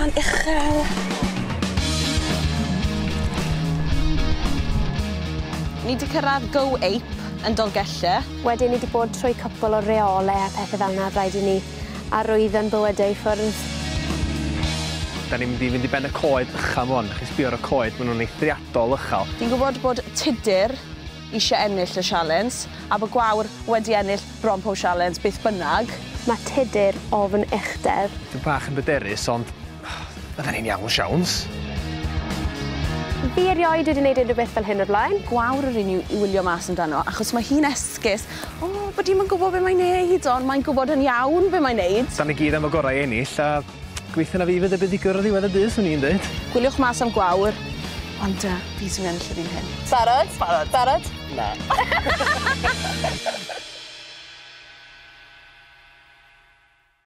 Hwnna'n uchel. Ni 'di cyrraedd Go Ape yn Dolgelle. Wedyn ni 'di bod trwy cwpwl o reole a pethe fel 'na rhaid i ni arwyddo'n bywydau i ffwrdd. 'Dan ni'n mynd i fynd i ben y coed ycha 'ma ŵan. 'Dach chi'n sbio ar y coed ma' nw'n eithriadol ychal. Fi'n gwbod bod Tudur isie ennill y sialens a bo' Gwawr wedi ennill bron pob sialens beth bynnag. Ma' Tudur ofn uchder. Dwi bach yn bryderus ond fyddan ni'n iawn siawns. Fi erioed wedi neud unrhyw beth fel hyn o'r blaen. Gwawr yw'r un i i wylio mas amdano achos ma' hi'n esgus o bod 'i'm yn gwbo be' mae'n neud ond mae'n gwbod yn iawn be' mae'n neud. 'Dan ni gyd am y gorau i ennill a gobeithio na fi fydd y buddugwr ar ddiwedd y dydd swn i'n deud. Gwyliwch mas am Gwawr ond yy fi sy'n ennill erbyn hyn. Barod? Barod. Barod? Na.